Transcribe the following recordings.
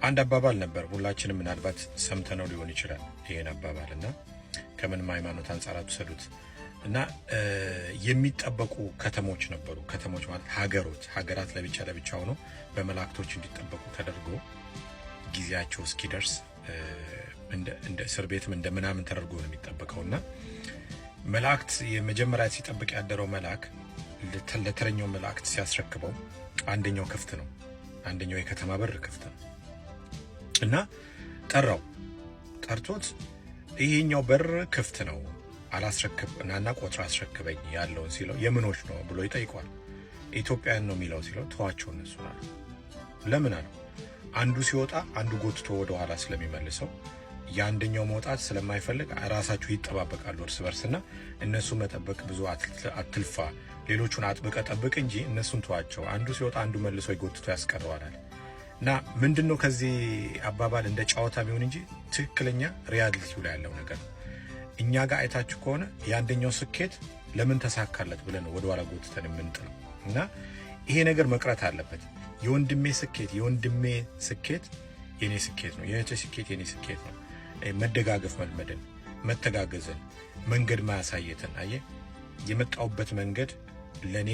አንድ አባባል ነበር፣ ሁላችንም ምናልባት ሰምተነው ሊሆን ይችላል ይሄን አባባል፣ እና ከምንም ሃይማኖት አንጻር አትውሰዱት። እና የሚጠበቁ ከተሞች ነበሩ። ከተሞች ማለት ሀገሮች፣ ሀገራት ለብቻ ለብቻ ሆኖ በመላእክቶች እንዲጠበቁ ተደርጎ ጊዜያቸው እስኪደርስ እንደ እስር ቤትም እንደ ምናምን ተደርጎ ነው የሚጠበቀው። እና መላእክት የመጀመሪያ ሲጠብቅ ያደረው መልአክ ለተረኛው መላእክት ሲያስረክበው አንደኛው ክፍት ነው፣ አንደኛው የከተማ በር ክፍት ነው። እና ጠራው። ጠርቶት ይሄኛው በር ክፍት ነው፣ አላስረክብ ናና ቆጥሮ አስረክበኝ ያለውን ሲለው የምኖች ነው ብሎ ይጠይቀዋል። ኢትዮጵያን ነው የሚለው ሲለው ተዋቸው እነሱ አለ። ለምን አለው። አንዱ ሲወጣ አንዱ ጎትቶ ወደ ኋላ ስለሚመልሰው የአንደኛው መውጣት ስለማይፈልግ ራሳቸው ይጠባበቃሉ እርስ በርስና እነሱ መጠበቅ ብዙ አትልፋ፣ ሌሎቹን አጥብቀህ ጠብቅ እንጂ እነሱን ተዋቸው። አንዱ ሲወጣ አንዱ መልሶ ጎትቶ ያስቀረዋል። እና ምንድን ነው ከዚህ አባባል እንደ ጨዋታ ቢሆን እንጂ ትክክለኛ reality ው ላይ ያለው ነገር ነው። እኛ ጋር አይታችሁ ከሆነ የአንደኛው ስኬት ለምን ተሳካለት ብለን ነው ወደኋላ ጎትተን የምንጥለው። እና ይሄ ነገር መቅረት አለበት። የወንድሜ ስኬት የኔ ስኬት ነው። የእህቴ ስኬት የኔ ስኬት ነው። መደጋገፍ መልመድን፣ መተጋገዝን፣ መንገድ ማያሳየትን። አየህ፣ የመጣውበት መንገድ ለእኔ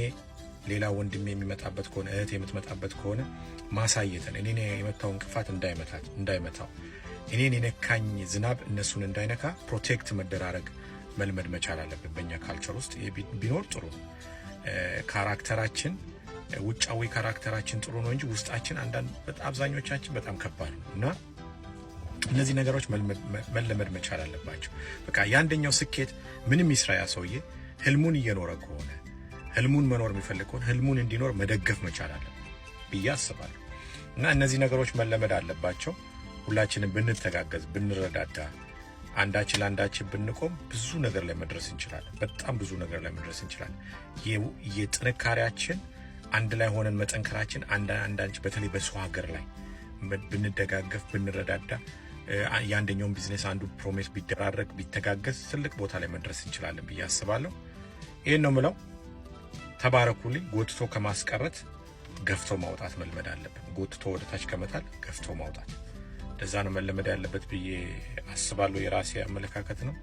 ሌላ ወንድሜ የሚመጣበት ከሆነ፣ እህት የምትመጣበት ከሆነ ማሳየትን፣ እኔን የመታው እንቅፋት እንዳይመታት እንዳይመታው፣ እኔን የነካኝ ዝናብ እነሱን እንዳይነካ protect መደራረግ መልመድ መቻል አለብን። በእኛ culture ውስጥ ቢኖር ጥሩ ነው። Character ኣችን፣ ውጫዊ character ኣችን ጥሩ ነው እንጂ ውስጣችን አንዳንድ አብዛኞቻችን በጣም ከባድ ነው። እና እነዚህ ነገሮች መለመድ መቻል አለባቸው። በቃ የአንደኛው ስኬት ምንም ይስራ ያ ሰውዬ ህልሙን እየኖረ ከሆነ፣ ህልሙን መኖር የሚፈልግ ከሆነ ህልሙን እንዲኖር መደገፍ መቻል አለብን ብዬ አስባለሁ። እና እነዚህ ነገሮች መለመድ አለባቸው። ሁላችንም ብንተጋገዝ፣ ብንረዳዳ፣ አንዳችን ለአንዳችን ብንቆም ብዙ ነገር ላይ መድረስ እንችላለን። በጣም ብዙ ነገር ላይ መድረስ እንችላለን። የጥንካሬያችን አንድ ላይ ሆነን መጠንከራችን አንዳንድ በተለይ በሰው ሀገር ላይ ብንደጋገፍ፣ ብንረዳዳ፣ የአንደኛውን ቢዝነስ አንዱ promote ቢደራረግ፣ ቢተጋገዝ ትልቅ ቦታ ላይ መድረስ እንችላለን ብዬ አስባለሁ። ይህን ነው ምለው። ተባረኩልኝ። ጎትቶ ከማስቀረት ገፍቶ ማውጣት መልመድ አለብን። ጎትቶ ወደ ታች ከመጣል ገፍቶ ማውጣት፣ እንደዛ ነው መለመድ ያለበት ብዬ አስባለሁ። የራሴ አመለካከት ነው።